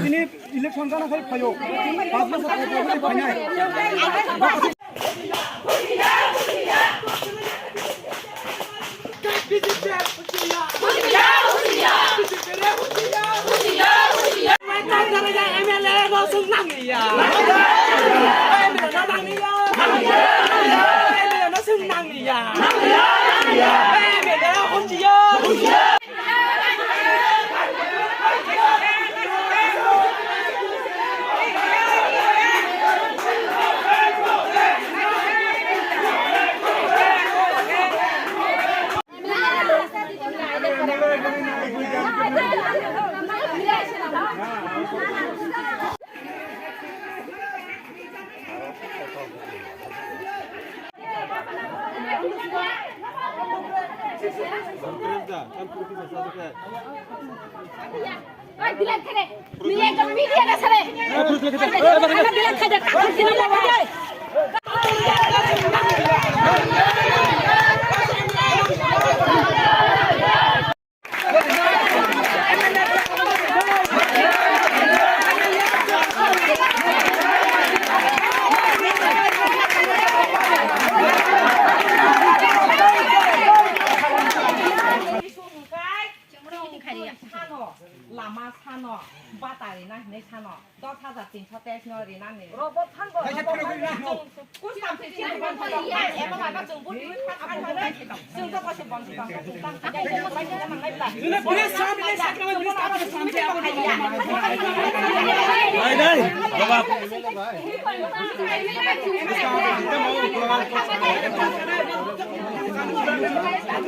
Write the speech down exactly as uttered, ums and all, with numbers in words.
Tini election gana khai phaio. Pas bosor pore pore phainai. M L A no sung nang ya. M L A no nang ya. M L A no sung nang ya. M L A hojia. Sano, lama sano, bata rina hinwi sano, dos hajar tinso teis no rinani. Kusam se chini bangsa dok, eba maba chwng buti wi kha kha kha. Chwng to kose bangsi bangsa chwng tang kha kha kha kha kha.